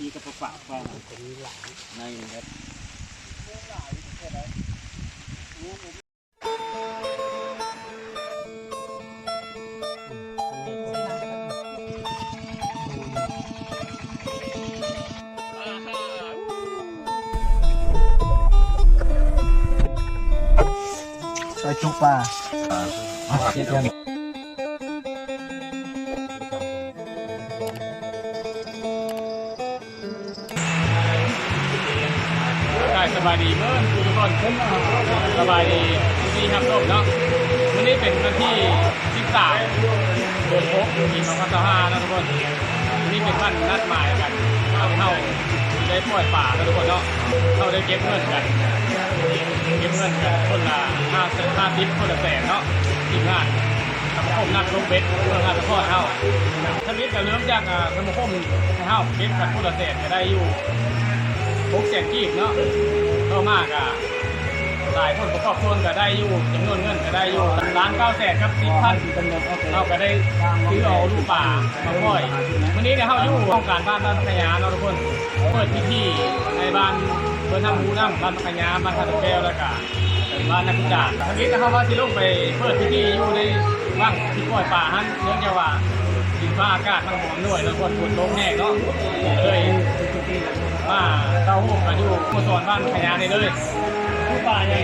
ມີກະປະປາກໄປໃນນີ້ແຫຼະ. ຊອຍຈຸປາ. ກາຍສະບາຍດີເບິດທຸກຄົນ, ສະບາຍດີທີ່ຮັບຊົມເນາະ. ມື້ນີ້ເປັນວັນທີສິບສາມ ເດືອນຫົກ ປີສອງພັນຊາວຫ້າເນາະທຸກຄົນ. ມື້ນີ້ເປັນວັນນັດໝາຍກັນ ເຮົາໄດ້ປ່ອຍປາເນາະທຸກຄົນເນາະ. ເຮົາໄດ້ເກັບເງິນກັນ ເກັບເງິນກັນຄົນລະຫ້າສິບ ຄົນລະແສນເນາະ. ທີມງານສະມາຄົມນັກຕົກເບັດເມືອງທ່າສະເພາະເຮົາ ທຳອິດກະເລີ່ມຈາກ ອາ ສະມາຄົມ ໃຫ້ເຮົາເກັບກັນຄົນລະແສນກະໄດ້ຢູ່ຫົກແສນກີບເນາະ. ຕໍ່ມາກະຫຼາຍຄົນປະກອບສ່ວນກະໄດ້ຢູ່ ຈຳນວນເງິນກະໄດ້ຢູ່ລ້ານເກົ້າແສນກັບສິບພັນ ເຮົາກະໄດ້ຊື້ເອົາລູກປາມາປ່ອຍ. ມື້ນີ້ກະເຮົາຢູ່ຫ້ອງການບ້ານ ບ້ານພັກຂະຍາເນາະທຸກຄົນ. ເປີດພິທີໃນບ້ານເພິ່ນຮັບຮູ້ນຳ ບ້ານພັກຂະຍາ ບ້ານທ່າດອກແກ້ວ ລະກະ ບ້ານນາກຸຈານ. ທຳອິດເຮົາວ່າຊິລົງໄປເປີດພິທີຢູ່ໃນວັງທີ່ປ່ອຍປາຫັ້ນ ເນື່ອງຈາກວ່າດິນຟ້າອາກາດມັນບໍ່ອຳນວຍ ແລ້ວກໍຝົນຕົກແຮງເນາະ ເລີຍມາເຊົາໂຮມກັນຢູ່ສະໂມສອນບ້ານຂະຍານີ້ເລີຍ. ຢູ່ປ່າຫຍັງ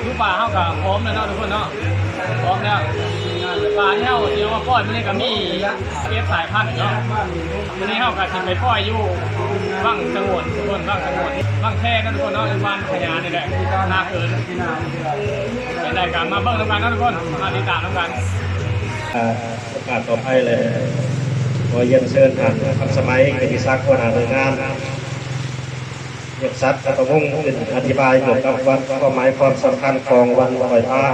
ຢູ່ປ່າເຮົາກະພ້ອມແລ້ວເນາະທຸກຄົນເນາະ, ພ້ອມແລ້ວ. ປາທີ່ເຮົາຊິເອົາມາປ່ອຍມື້ນີ້ກະມີ ເຈັດສາຍພັນເນາະ. ມື້ນີ້ເຮົາກະຊິໄປປ່ອຍຢູ່ວັງສະຫງວນທຸກຄົນ, ວັງສະຫງວນ ວັງແທນເນາະທຸກຄົນເນາະ, ຢູ່ບ້ານຂະຍານີ້ແຫຼະ ນາເກີນ. ເປັນໃດກະມາເບິ່ງນຳກັນເນາະທຸກຄົນ, ມາຕິດຕາມນຳກັນ. ໂອກາດຕໍ່ໄປແລ້ວ ຂໍຮຽນເຊີນທ່ານ ຄຳສະໄໝ ກິດຕິສັກ ຫົວໜ້າໜ່ວຍງານ ຮຽກສັດ ແລະ ປະມົງ ຂຶ້ນອະທິບາຍກ່ຽວກັບວັດ ຄວາມໝາຍຄວາມສຳຄັນຂອງວັນປ່ອຍປາ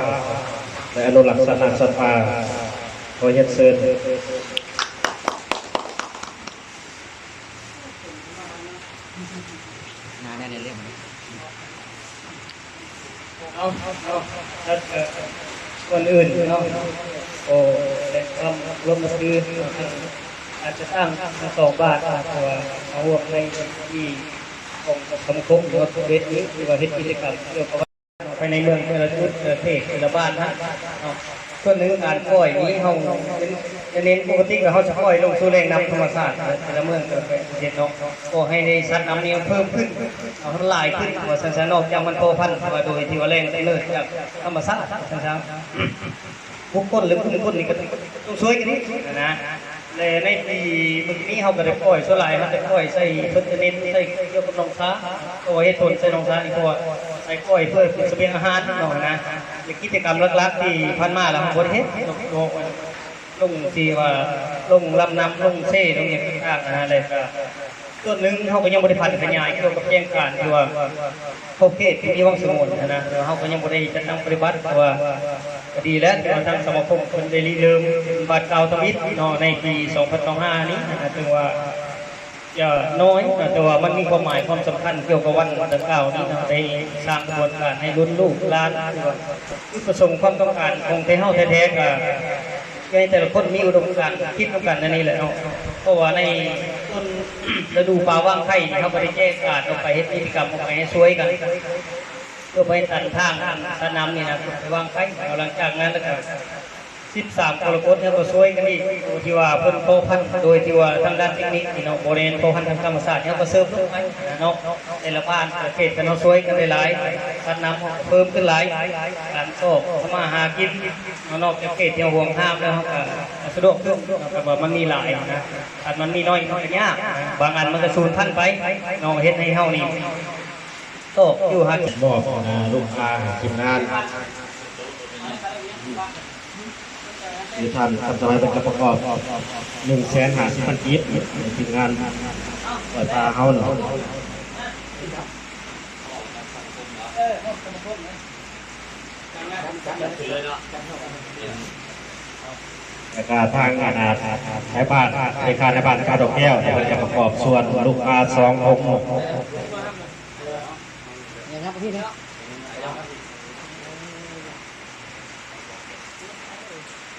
ແລະ ອະນຸລັກສັດນ້ຳສັດປ່າ. ຂໍຮຽນເຊີນ. ເອົາ ເອົາ ເອົາ ເອີ ກ່ອນອື່ນເນາະ ຂໍສະແດງຄວາມເຄົາລົບນັບຖື ອາດຈະຕັ້ງທັງສອງບ້ານ ເພາະວ່າມາຮ່ວມໃນພິທີຂອງສະມາຄົມ ຫຼືວ່າເວທີ ຫຼືວ່າເຮັດກິດຈະກຳກ່ຽວກັບ ໄປໃນເມືອງແຕ່ລະຈຸດ ແຕ່ລະເຂດ ແຕ່ລະບ້ານຫັ້ນເນາະ. ສ່ວນໜຶ່ງການປ່ອຍນີ້ເຮົາເນັ້ນ ເນັ້ນປົກກະຕິແລ້ວເຮົາຈະປ່ອຍລົງສູ່ແຫຼ່ງນ້ຳທຳມະຊາດ ແຕ່ລະເມືອງແຕ່ລະເຂດເນາະ, ກໍໃຫ້ໄດ້ສັດນ້ຳນີ້ເພີ່ມຂຶ້ນ ເອົາໃຫ້ມັນຫຼາຍຂຶ້ນ ວ່າຊັ້ນຊະ. ນອກຈາກມັນພົວພັນວ່າໂດຍທີ່ວ່າແຫຼ່ງກຳເນີດຈາກທຳມະຊາດ ວ່າຊັ້ນຊະ. ບຸກຄົນ ຫຼື ກຸ່ມຄົນນີ້ກໍຕ້ອງຊ່ວຍກັນອີກນະ. ແລະ ໃນປີມື້ກີ້ນີ້ເຮົາກໍໄດ້ປ່ອຍ ສ່ວນຫຼາຍເຮົາຈະປ່ອຍໃສ່ເພິ່ນຈະເນັ້ນໃສ່ກ່ຽວກັບໜອງຊາ ເພາະວ່າເຫດຜົນໃສ່ໜອງຊານີ້ ເພາະວ່າໃສ່ປ່ອຍເພື່ອເປັນສະບຽງອາຫານເນາະນະ. ແລະ ກິດຈະກຳຫຼັກໆທີ່ຜ່ານມາແລ້ວເຮົາບໍ່ໄດ້ເຮັດເນາະ ລົງທີ່ວ່າລົງລຳນ້ຳ ລົງເຊ ລົງຫຍັງຕ່າງໆນະ. ແລ້ວກໍ ສ່ວນໜຶ່ງເຮົາກໍຍັງບໍ່ໄດ້ຜັນຂະຫຍາຍກ່ຽວກັບແຈ້ງການທີ່ວ່າຂອບເຂດທີ່ມີວັງສະຫງວນຫັ້ນນະ, ເຮົາກໍຍັງບໍ່ໄດ້ຈັດຕັ້ງປະຕິບັດ. ເພາະວ່າກໍດີແລ້ວທີ່ວ່າທາງສະມາຄົມເພິ່ນໄດ້ລິເລີ່ມບາດກ່າວທຳອິດເນາະ ໃນປີສອງພັນຊາວຫ້ານີ້ນະ, ເຖິງວ່າຈະນ້ອຍນະ ແຕ່ວ່າມັນມີຄວາມໝາຍຄວາມສຳຄັນກ່ຽວກັບວັນດັ່ງກ່າວນີ້ເນາະ, ໄດ້ສ້າງຂະບວນການໃຫ້ລຸ້ນລູກຫຼານ ຄືປະສົງຄວາມຕ້ອງການຂອງແທ້ເຮົາແທ້ໆ ກໍ ໃຫ້ແຕ່ລະຄົນມີອຸດົມການຄິດນຳກັນອັນນີ້ແຫຼະເນາະ. ເພາະວ່າໃນຕົ້ນລະດູປາວາງໄຂ່ນີ້ ເຮົາກໍໄດ້ແຈ້ງການອອກໄປເຮັດກິດຈະກຳອອກໄປໃຫ້ຊ່ວຍກັນ ເພື່ອໄປຕັນທາງສະໜາມນີ້ນະ ໄປວາງໄຂ່. ແລ້ວຫຼັງຈາກນັ້ນແລ້ວກໍສິບສາມກໍລະກົດ ເຮົາກໍຊ່ວຍກັນອີກ ໂດຍທີ່ວ່າເພິ່ນພົວພັນ ໂດຍທີ່ວ່າທາງດ້ານເຕັກນິກນີ້ເນາະ ບໍ່ແມ່ນພົວພັນທາງທຳມະຊາດ ເຮົາກໍເສີມລົງໄປເນາະ. ແຕ່ລະບ້ານແຕ່ລະເຂດກໍເຮົາຊ່ວຍກັນຫຼາຍໆ ສັດນ້ຳເຮົາກໍເພີ່ມຂຶ້ນຫຼາຍ ການຊອກທຳມາຫາກິນ ນອກຈາກເຂດທີ່ເຮົາຫວງຫ້າມແລ້ວ ເຮົາກໍສະດວກຂຶ້ນເນາະ, ແຕ່ວ່າມັນມີຫຼາຍນະ ຄັນມັນມີໜ້ອຍມັນກໍຍາກນະ, ບາງອັນມັນກໍສູນພັນໄປເນາະ, ເຮັດໃຫ້ເຮົານີ້ຕອກຢູ່ຫາກິນ. ມອບ ອາ ລູກຄ້າໃຫ້ທີມງານ ທີ່ທ່ານ ທ່ານສະໄໝເພິ່ນກໍປະກອບ ໜຶ່ງແສນຫ້າສິບພັນກີບ ໃຫ້ທີມງານປ່ອຍປາເຮົາເນາະ. ແລ້ວກະທາງ ອັນ ນາຍບ້ານ ເລຂານາຍບ້ານ ທ່າດອກແກ້ວ ເພິ່ນຈະປະກອບສ່ວນລູກຄ້າສອງອົງ.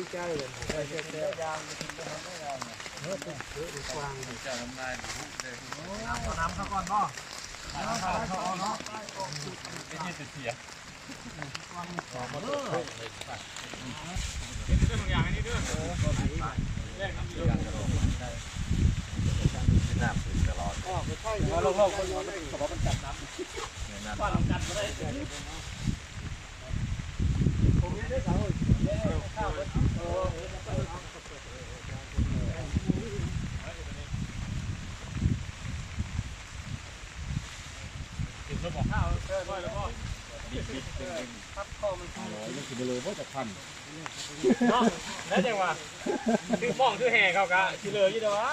ດີໃຈເລີຍ ໄດ້ແຊບໆ ເອີ ເອີ ກວ້າງດີ ເຈົ້ານ້ຳລາຍບໍ່ຮູ້ເດ້ ເອົານ້ຳເຂົ້າກ່ອນບໍ່ ເອົານ້ຳເຂົ້າກ່ອນເນາະ ເປັນເຮັດແຕ່ເສຍ. ເນາະ ແລ້ວຈັ່ງວ່າ ຖືໝ້ອງຖືແຫເຂົາກະຊິເລີຢູ່ເດ້ວ່າ.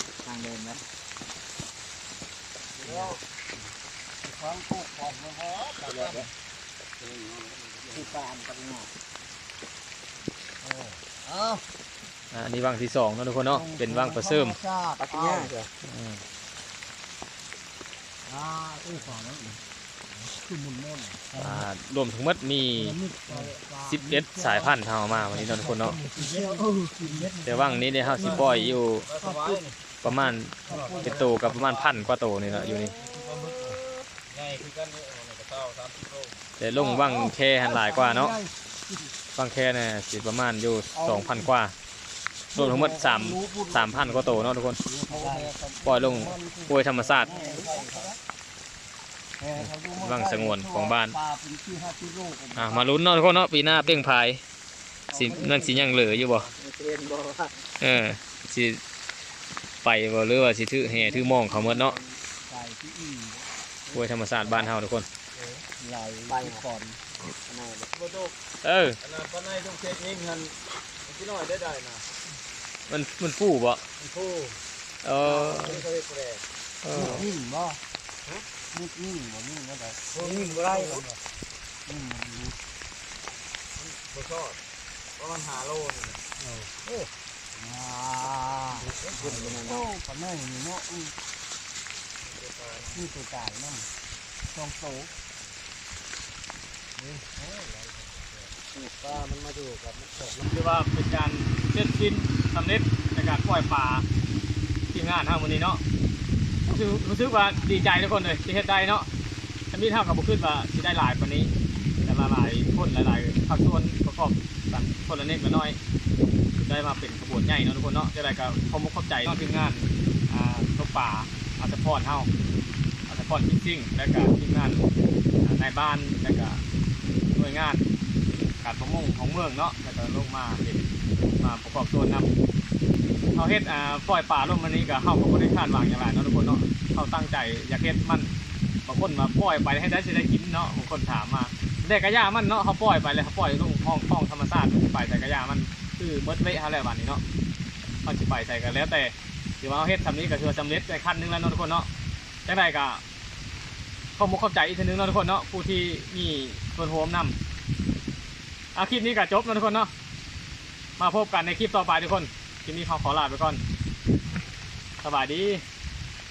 ທາງເດີນໄວ້ ແລ້ວ ຂອງປູກຂອງມັນກໍ ຄືປານກັບງອກ ເອີ ເອົາ ອ່າ ອັນນີ້ວັງທີສອງເນາະທຸກຄົນເນາະ ເປັນວັງປະເສີມ ປັດຍາ ອືມ ອ່າ ເອີ ຂອງມັນຄືໝຸນໆ ອ່າ ລວມທັງໝົດມີສິບເອັດສາຍພັນ ເຮົາເອົາມາວັນນີ້ເນາະທຸກຄົນເນາະ ເອີ ສິບເອັດ ແຕ່ວັງນີ້ເດ້ ເຮົາຊິປ່ອຍຢູ່ ປະມານ ເປັນໂຕກໍປະມານພັນກວ່າໂຕນີ້ແຫຼະຢູ່ນີ້ ແຕ່ລົງວັງແຄຫັ້ນຫຼາຍກວ່າເນາະ ວັງແຄນະຊິປະມານຢູ່ສອງພັນກວ່າ ລວມທັງໝົດສາມ ສາມພັນກວ່າໂຕເນາະທຸກຄົນ ປ່ອຍລົງຫ້ວຍທຳມະຊາດ ວັງສະຫງວນຂອງບ້ານ ອ່າ ມາລຸ້ນເນາະທຸກຄົນເນາະ ປີໜ້າເປັ່ງພາຍ ຊິ ມັນຊິຍັງເຫຼືອຢູ່ບໍ່ ເຫັນບໍ່ ເອີ ຊິໄປບໍ່ ຫຼືວ່າຊິຖືແຫຖືມອງເຂົາໝົດເນາະ ໂອ້ຍ ທຳມະຊາດບ້ານເຮົາທຸກຄົນ ໄຫຼໄປກ່ອນ ເອີ ອັນນັ້ນປານໃນລູກເຂດຍິງຫັ້ນ ມັນຊິນ້ອຍໄດ້ໄດ້ນະ ມັນ ມັນຟູບໍ່ ມັນຟູ ເອີ ເອີ ນີ້ບໍ່ ນີ້ບໍ່ ນີ້ບໍ່ໄດ້ ນີ້ບໍ່ໄດ້ ນີ້ບໍ່ໄດ້ ບໍ່ຊອດ ປະມານຫ້າໂລນີ້ແຫຼະ ເອີ ອ່າ ໂອ້ ປາໃນນີ້ເນາະ ອື ມີຕົວຕາຍນຳ ສອງໂຕ ປາມັນມາຢູ່ກັບ ຖືວ່າເປັນການເສັດສິ້ນສຳເລັດໃນການປ່ອຍປາ ທີມງານເຮົາມື້ນີ້ເນາະ ຮູ້ສຶກ ຮູ້ສຶກວ່າດີໃຈທຸກຄົນເອີຍ ທີ່ເຮັດໄດ້ເນາະ ທຳອິດເຮົາກໍບໍ່ຄິດວ່າຊິໄດ້ຫຼາຍປານນີ້ ແຕ່ລະຫຼາຍຄົນ ຫຼາຍໆພາກສ່ວນປະກອບກັນຄົນລະເລັກລະນ້ອຍ ໄດ້ມາເປັນຂະບວນໃຫຍ່ເນາະທຸກຄົນເນາະ. ຈັ່ງໃດກໍຂອບອົກຂອບໃຈເນາະ ທີມງານ ອ່າ ຕົກປາ ອາສະພອນເຮົາ ອາສະພອນ ຟິດຊິງ ແລະກະທີມງານ ອ່າ ນາຍບ້ານ ແລະກະໜ່ວຍງານການປະມົງຂອງເມືອງເນາະ ແລະກະລົງມາເຮັດ ມາປະກອບສ່ວນນຳ. ເຮົາເຮັດ ອ່າ ປ່ອຍປາລົງມານີ້ກະ ເຮົາກໍບໍ່ໄດ້ຄາດຫວັງຫຍັງຫຼາຍເນາະທຸກຄົນເນາະ. ເຮົາຕັ້ງໃຈຢາກເຮັດມັນ ບາງຄົນວ່າປ່ອຍໄປເຮັດໃດຊິໄດ້ກິນເນາະ ບາງຄົນຖາມມາ. ແຕ່ກະຢ່າມັນເນາະ ເຮົາປ່ອຍໄປແລ້ວ ເຮົາປ່ອຍລົງຮ່ອງ ຮ່ອງທຳມະຊາດ ມັນຊິໄປໃສກະຢ່າມັນ ຄືໝົດເວລາເຮົາແລ້ວບາດນີ້ເນາະ. ເຮົາຊິໄປໃສກໍແລ້ວແຕ່ ຖືວ່າເຮົາເຮັດສ່ຳນີ້ກໍຖືວ່າສຳເລັດໄປຂັ້ນໜຶ່ງແລ້ວເນາະທຸກຄົນເນາະ. ຈັ່ງໃດກໍຂອບອົກຂອບໃຈອີກເທື່ອໜຶ່ງເນາະທຸກຄົນເນາະ ຜູ້ທີ່ມີສ່ວນຮ່ວມນຳ. ອ່າ ຄລິບນີ້ກໍຈົບເນາະທຸກຄົນເນາະ. ມາພົບກັນໃນຄລິບຕໍ່ໄປທຸກຄົນ. ຄລິບນີ້ເຮົາຂໍລາໄປກ່ອນ. ສະບາຍດີ.